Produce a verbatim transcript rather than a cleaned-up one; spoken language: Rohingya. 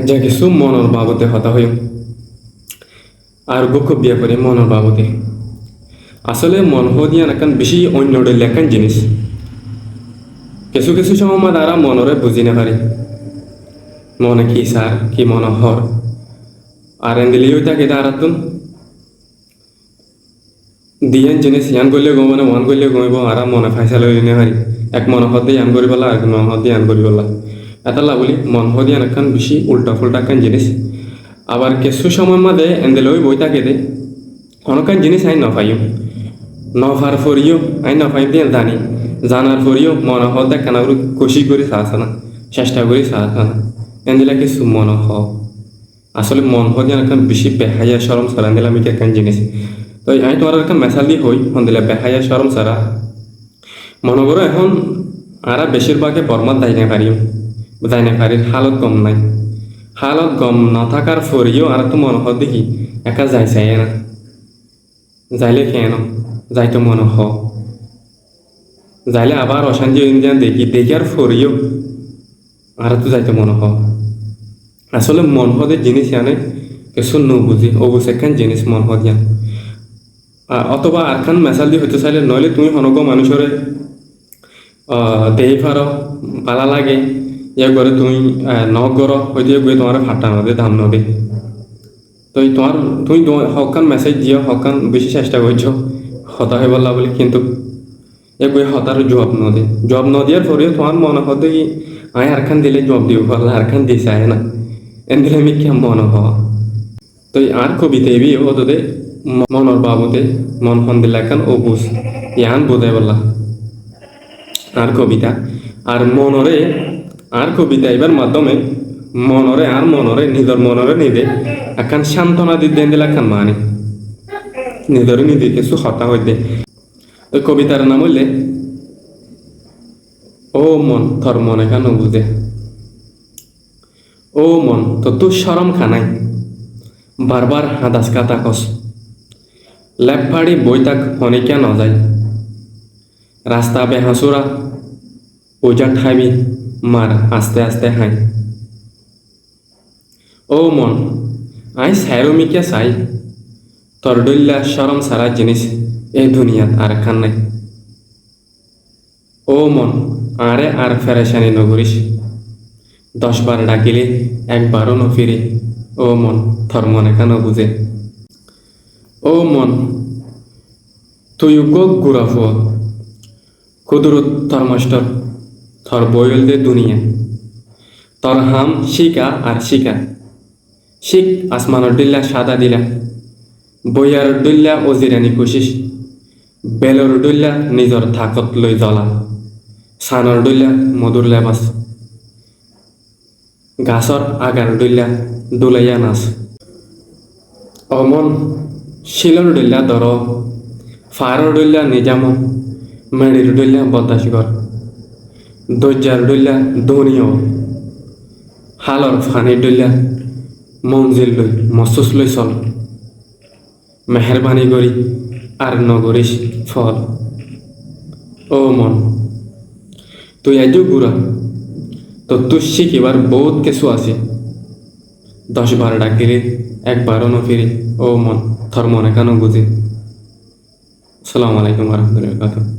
Za kessú monor babote hotá hoiyum. Ar uggwá kobbiya fori monor babote. Asóle mon hoóde yián ekkán bicí oinno dhoilla ekkán jinis. Kessú kessú cómot añára monoré buzí no fari. Mone ki saár, ki mone hoór. Ar endilla ói táke de añárattún Diyan jinis, yián goille gom óibo né, uán goille gom óibo, añára mone faisala loi no fari. Ek mone hoóde yián goríbolla, arek mone hoóde yián goríbolla. Etálla buli mon hoóde yián ekkán bicí ulta fulta ekkán jinis. Abar kessú cómot mazé endilla ói boi táke de, honókkán jinis añí no faiyum. No far foriyó añí no faiyum de yián zani. Zanar foriyó mone hoóde ekkán abar kucíc gorí saá asé ná, cectha gorí saá asé ná. Endilla kessú mone hoó. Asóle mon hoóde yián ekkán bicí beháya córom sára endilla mikká ekkán jinis. Toi añí tuáñrare ekkán mesal di hoói, hondilla beháya córom sára. Mone goró ehón añára becír báge Bormát zai no farír, zai no farír, hálot gom nái. Hálot gom no tákar foreyó añáráttu mone hoóde ki ekká zai saiyé ná. Zaile keén? Zaito mone hoó. Zaile abar ocánti óiye de yián dekí, dekíyar foreyó añáráttu zaito mone hoó. Asóle mon hoóde jinis yiáne kessú no buzí, obuz ekkán jinis mon hoóde yián. A, otóba arekkán mesal di hoitó sailé, noóile tuñí honó uggwá manúicoré ah, dei faro, bála lage, yá goré tuñí, ah, no goró, hoito yá goré tuáñre fatta no de, dam no de. Toi tuáñr, tuñí hokkán mesej diyó, hokkán bicí cectha goijjó, hotá hoibólla buli, kintu yá goré hotár juab no de. Juab no diyar foreyó tuáñr mone hoóde ki, añí arekkán dile juab dibo falla, arekkán di saiyé ná. Endilla mikká mone hoó. Toi añár kobita ibá ódode mo-, monor babote, mon hondilla ekkán obuz, yián buzáibolla. Añár kobita. Ar monoré, añár kobita ibár maddome monoré, añár monoré, nizor monoré nize ekkán cántona didde endilla ekkán mani. Nizoré nize kessú hotá hoidde. Toi kobitar nam óilde, Ó mon, tor mone ká no buzé. Ó mon, tottú córom ká nái? Barbar hadas ká tákos. Lef façi boi tak, honíkka no zai. Rasta behañsura, uza thábi, mar aste aste háñ. Ó mon, añí sairó mikká sai, tor dhoilla córom sára jinis e duniyat arekkán nái. Ó mon, añáre ar ferecani no goris. Doc bar dhakile ekbaró no firi. Ó mon, tor mone ká no buzé. Ó mon, tui uggwá gura fua. Kudurot tor mastor, tor boi óilde duniya. Tor ham cíka ar cíka. Cík asmanor dhoilla cáda dila, boiyaror dhoilla ozirani kucíc, belor dhoilla nizor takot loi zola, sanor dhoilla modur lebas, gasor agar dhoilla dhulaiya nas. Ó mon, cílor dhoilla doro, faáror dhoilla nizamo, meçir dhoilla boddac gor, doijjar dhoilla dóni ó, hálor fanir dhoilla monzil loi, mossus loi sol. Meherbani gori ar no goris fol. Ó mon, tui aijjó gura, tottú cíkibar bout kessú asé. Doc bar dhak dile ekbaró no firi. Ó mon, tor mone ká no buzé. Assalamu alaikum warahmatullahi wabarakatuh.